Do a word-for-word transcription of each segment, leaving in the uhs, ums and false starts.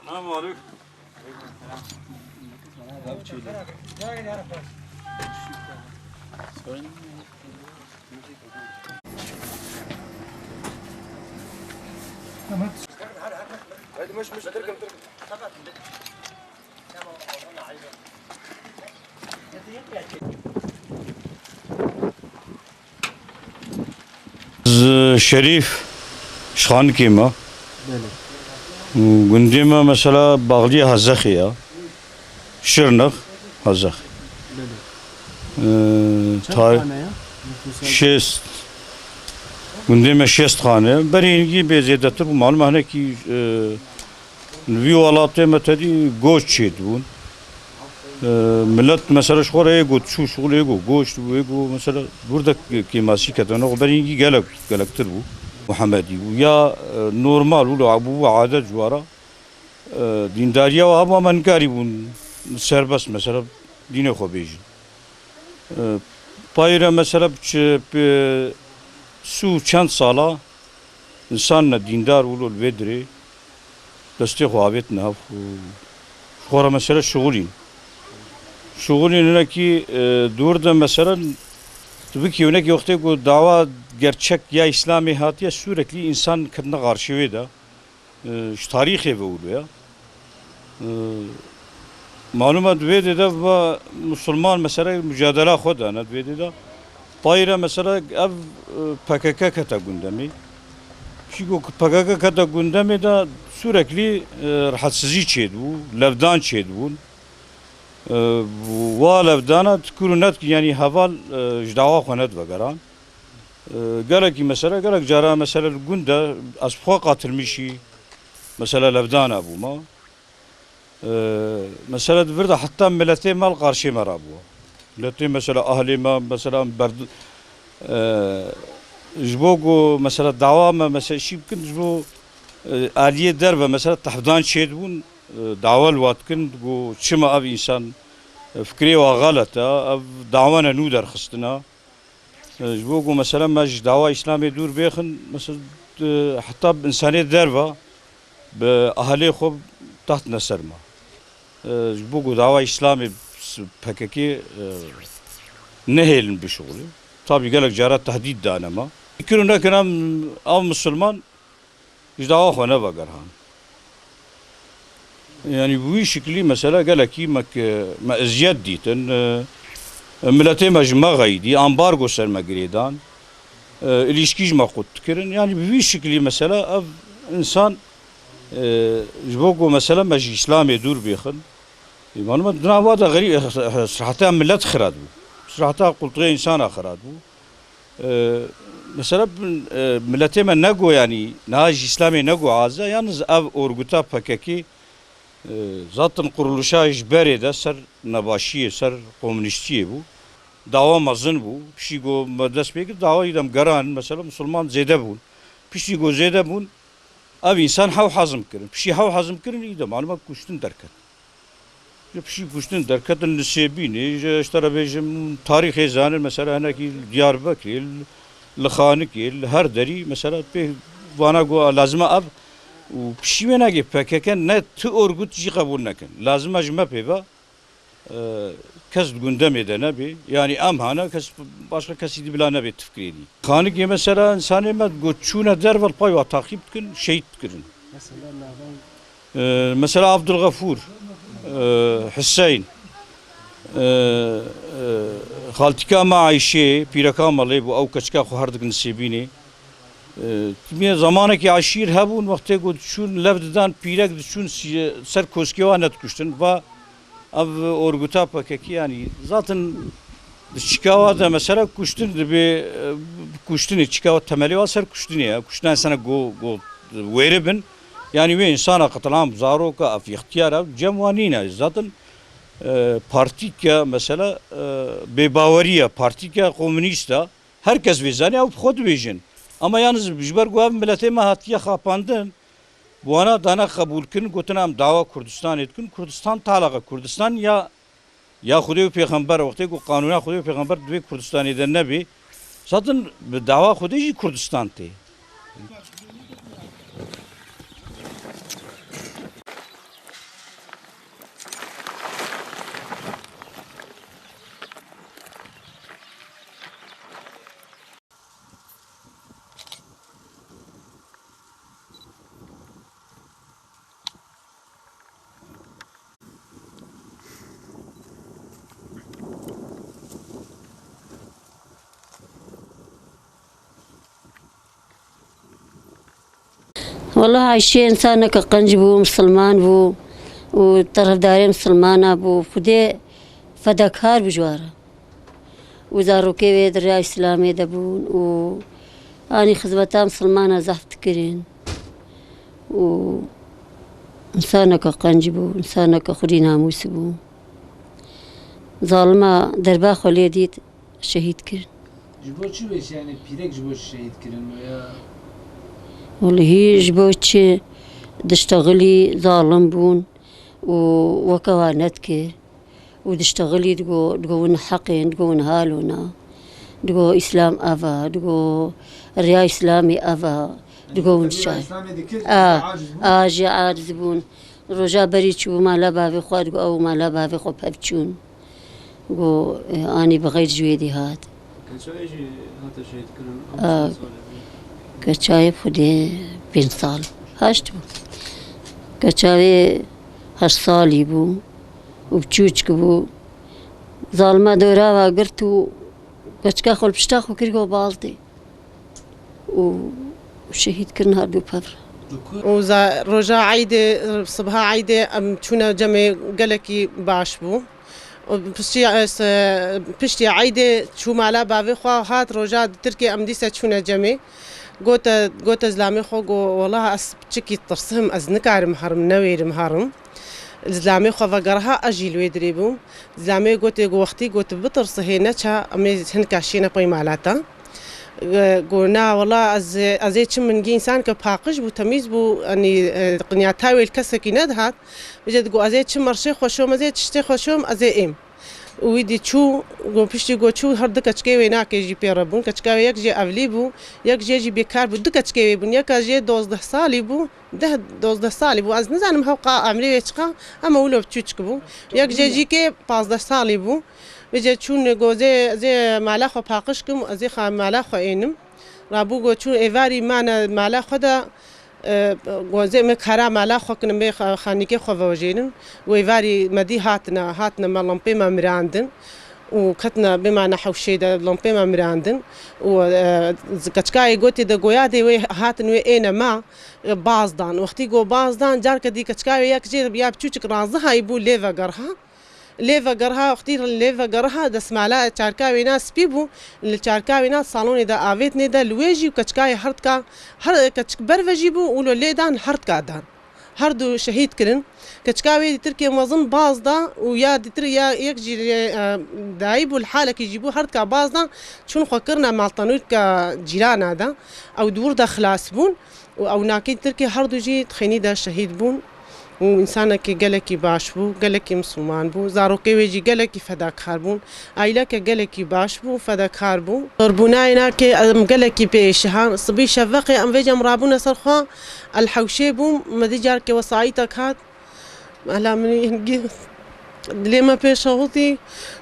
Selamun aleyküm. Ez Şerîf, ji Xanikê me. Belê. Û gundê me mesela Baxliyê Hezexê ya. Şirnex, Hezexê. Belê. Ee, Çend tar- xane ya? Nüfusa- Şêst. Gundê me şêst xane. Berî hingî bê zêdetir bû. Malum e hinekî, e, li vî welatê me tedî goç çêdibûn. E, milet mesela ji xwe re yê got çû şixulê got goç bû, yê got mesela burada kêmasî ketine. Berî hingî gelek, gelektir bû. Muhemedî bû. Ya, e, normal bû, bû adet ji wara. E, dîndariya we hebû, em nikarîbûn serbest mesela dînê xwe bêjin. E, payî re mesela bi çi-, bi sî û çend sala însan ne dîndar wilo li vê dirê destê xwe avêtine hev û ji xwe re mesela şixulîn. Şixulîn hinekî, e, dûr de mesela tu bikî hinekî wextê ku dawa gerçek ya Îslamê hatiye, sûreklî însan ketine qarşî wê de. E, ji tarîxê ve wilo ya. E, malum e di vê dê de va musulman mesela mucadela xwe dane di vê dê de. Payî re mesela ev, e, P K K kete gundemê. Çîko ku P K K kete gundemê de sûreklî, e, rehetsizî çêdibû, levdan çêdibûn. E, wa levdana dikur û nedik, yanî heval, e, ji dawa xwe nedivegeran. E, gelekî mesela, gelek cara mesela li gund de ez bi xwe qatilmişî mesela levdana bûma. E, mesela di vir de heta miletê me li qarşê me rabû. Miletê mesela ahlê me mesela berd-, e, ji bo ku mesela dawa me mesela şî bikin, ji bo, e, aliyê derve mesela tehdan çêdibûn, e, dawa li wa dikin, ku çima ev însan, e, fikrê wa xelet e, ev dawa ne nû derxistina. E, ji bo ku mesela me ji dawa Îslamê dûr bêxin, mesela, e, heta bi însanê derve, bi ahlê xwe tehtine ser me. E, ji bo ku dawa Îslamê s-, P K K, e, nehêlin bişuxulin. Tabî gelek cara tehdîd dane me. Kir û nekir em, ev misilman, ji dawa xwe nevegerhan. Yanî bi wî şiklî mesela gelekî me, me eziyet dîtin, e, miletê me ji me xeyidî, ambargo ser me girêdan, e, ilîşkî ji me qut dikirin. Yanî bi wî şiklî mesela ev însan, e, ji bo ku mesela me ji Îslamê dûr bêxin, e, malum e di nava de xerî-, siheta milet xirat bû. Siheta qultuxê însana xirat bû. E, mesela, e, miletê me nego, yanî niha ji Îslamê nego aze, yalnız ev orguta P K K, e, zaten quruluşa ji berê de ser nebaşiyê, ser komunîstiyê bû. Dawa mezin bû. Piştî ku me dest pê kir, dawa îdem geran, mesela, musulman zêde bûn. Piştî ku zêde bûn, ev însan hew hazm kirin. Piştî hew hazm kirin, îdem, maluma kuştin derket. Ji piştî kuştin derketin li Sêbînê, ji, ji te re bêjim, tarîxê zanin, mesela hinekî li Diyarbekirê, li, li Xanikê, li her derî, mesela pê vana got, lazim e ev û piştî wê nagê P K K ne tu orgut jî qebûl nekin. Lazim e ji me pê ve, e, kes di gundemê de nebê. Yanî em hane, kes, başka kesî di bila nebê tifkirê dî. Xanikê mesela insanê me got çûne derve, li pay wa taqîb dikin, şehîd dikirin. Mesela navên Ee, mesela Abdulgafur, ee, Hüseyin, ee, ee, xaltîka me Ayşê, pîreka me lê bû, ew keçika xwe her dikin Sêbînê. Ee, timî zamanekî eşîr hebûn, wextê ku diçûn lev didan, pîrek diçûn si-, ser koskê wan nedikuştin. Va ev orguta P K K, yanî zaten di çika wa de mesela kuştin dibe, ee, kuştinê çika wa temelê wa ser kuştinê ye. Kuştina insana go, go wêribin. Yanî wê însana qitilam, zaroka, ev îxtiyar e, cem wan nîne. Zaten, e, partîke mesela, e, bêbaweriye, partîke komûnîst e. Her kes vê zanî, ew bi xwe dibêjin. Ama yalnız ji ber ku ev miletê me hatiye xapandin, bi wana dane qebûlkirin, gotin em dawa Kurdistanê dikin. Kurdistan talaqa Kurdistan ya Ya Xwedê û Pêxember, wextê ku qanûna Xwedê û Pêxember di vê Kurdistanê de nebê, zaten bi dawa Xwedê jî Kurdistan tê. Wela Ayşe însaneke qenc bû, misilman bû û terefdarê misilmana bû. Xwedê fedakar bû ji we re. Û zarokê wê di rêya Îslamê de bûn û anî xizmeta misilmana zehf dikirin. Û însaneke qenc bû, însaneke xwedî namûs bû. Zalima derba xwe lê dît, şehîd kirin. Ji bo çi wê, yanî pîrek ji bo çi şehîd kirin ya? Welehî ji bo çi, diştexilî zalim bûn û weke wan nedikir û diştexilî digo, digo win heqên, digo win halona, digo Îslam ev e, digo riya Îslamê ev e, digo win şay. A, a jî aciz bûn. Roja berî çûbû mala bavê xwe, digo ew mala bavê xwe pev çûn. Go, e, anî bi xeyr ji wê dî hat. Keçayê jî hate şehîdkirin, ew A, çend sal e? Keçayê xwedê pênc sal, heşt bû. Keçayê heşt salî bû û çûçik bû. Zalima dora ve girt û keçika xwe li pişta xwe kir go baldê. Û şehîd kirin her du pev re. Û za-, roja eydê, sibha eydê em çûne cemê gelekî baş bû. Û piştî, e, se-, piştî eydê çû mala bavê xwe hat, roja di Tirkiyê em dîse çûne cemê. Gote, gote zilamê xwe, go, wela ez piçikî tirsim, ez nikarim herim, newêrim herim. Zilamê xwe vegeriha, ez jî li wê dirê bûm. Zilamê gote, go wextî got, bitirse hê neça, em ê hinka şêne pey mala te. E, go, na, wela ez, ez ê çim, min gî însanke paqij bû, temîz bû, enî, e, qinyata wê li kesekî nedihat. Vêce digo, ez ê çim merşê xwe şom, ez ê tiştê xwe şom, ez ê êm. Û wî dî çû, go piştî go çû, her du keçikê wê nakê jî pê re bûn. Keçika wê yek jê evlî bû, yek jê jî bêkar bû. Du keçikê wê bûn. Yeka jê dozdeh salî bû, deh, dozdeh salî bû. Ez nizanim hewqa emrê wê çiqa, ema wilo çûçik bû. Yek jê jî kê pazdeh salî bû. Vêce çûn go zê, zê mala xwe paqij kim, ez ê xa-, mala xwe ênim. Rabû go çûn êvarî mane mala xwe de, e, go zê me kara mala xwe kinim bê xa-, xanîkê xwe vewejênin. Go êvarî me dî hatine, hatine me lempê me mirandin. Û ketine bê mane hewşê de lempê me mirandin. Û, e, z-, keçikayê gotê de goya dê wê hatin wê êne me, e, baz dan. Wextî go baz dan, carke dî keçika wê yek jê ya biçûçik razihayî bû lê vegeriha. Lê vegeriha, wextî lê vegeriha, destmala çarka wêna spî bû, li çarka wêna salonê de avêtnê de, li wê jî û keçikayê herdika, her keçik ber ve jî bû û lo lê dan herdika dan. Her du şehîd kirin. Keçika wê dî Tirkiyê mezin baz da û ya dîtir ya yek jî, e, dayî bû, li halekî jî bû, herdika baz da, çûn xwe kirine maltenûrka cîrana de. Ew di wir de xilas bûn. Û ew nakê Tirkê her du jî di xênî de şehîd bûn û însanekî gelekî baş bû, gelekî misilman bû, zarokê wê jî gelekî fedakar bûn, aîleke gelekî baş bû, fedakar bû. Zorbûnayê nakê em gelekî pê êşihan, sibî şeveqê em vêca em rabûne ser xwe, el hewşê bûm, me dî carkê wesayîtek hat, mehla min hingî dilê me pê şewitî,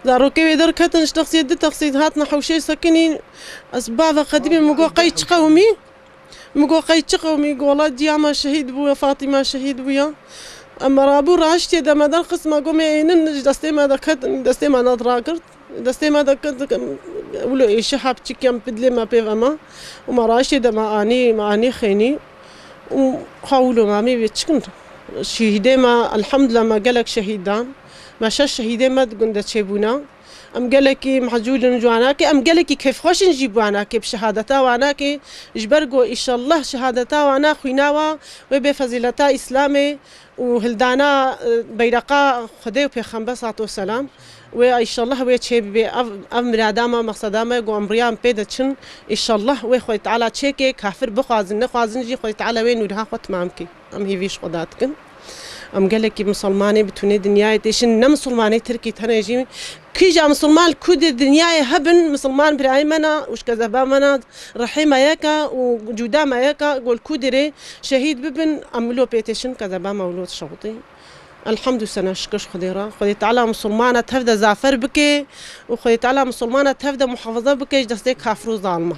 zarokê wê derketin, ji texsiyê du texsiyê hatine hewşê sekinîn, ez bava qedimê min got qey çi qewimî? Min got, qey çi qewimî? Got, wela ciya me şehîd bûye, Fatîma şehîd bûye. Em me rabû raştiyê de me derxist, me got, me ênin ji destê me de ketin, destê me nedirakir. Destê me de ketin, wilo êşiha piçik em pidlê me pê ve me. Û me raştiyê de me anî, me anî xênî. Û ha wilo me amê vê çikin. Şehîdê me, elhamdulillah, me gelek şehîd dan. Me şeş şehîdê me di gund de çêbûne. Em gelekî mehcûl in ji wanakê, em gelekî kêfxweş in jî bi wanakê, bi şehadeta wanakê, ji ber ku îşellah şehadeta wana xwîna wa wê bê fezîleta Îslamê û hildana, e, beyreqa Xwedê û Pêxember salatu selam wê îşellah wê çê bibe. Ev, ev mirada me, mexseda me ku em riya em pê de çin, îşellah wê Xwedê Teala çêke, kafir bixwazin, nexwazin jî Xwedê Teala wê nûriha xwe timam ke. Em hêvî ji Xweda dikin. Em gelekî misilmanê bi tunê dinyayê têşin, ne misilmanê Tirkî tenê jî. Kîja misilman li ku di dinyayê hebin, misilman birayê me ne û ji kezeba me ne, rihê me yek e û cuda me yek e, ku li ku dirê şehîd bibin, em wilo pê têşin, kezeba me wilo dişewitî. Elhamdü sena şikir ji Xwedê re. Xwedê Teala misilmana tev de zafer bike û Xwedê Teala misilmana tev de muhafaza bike ji destê kafir û zalima.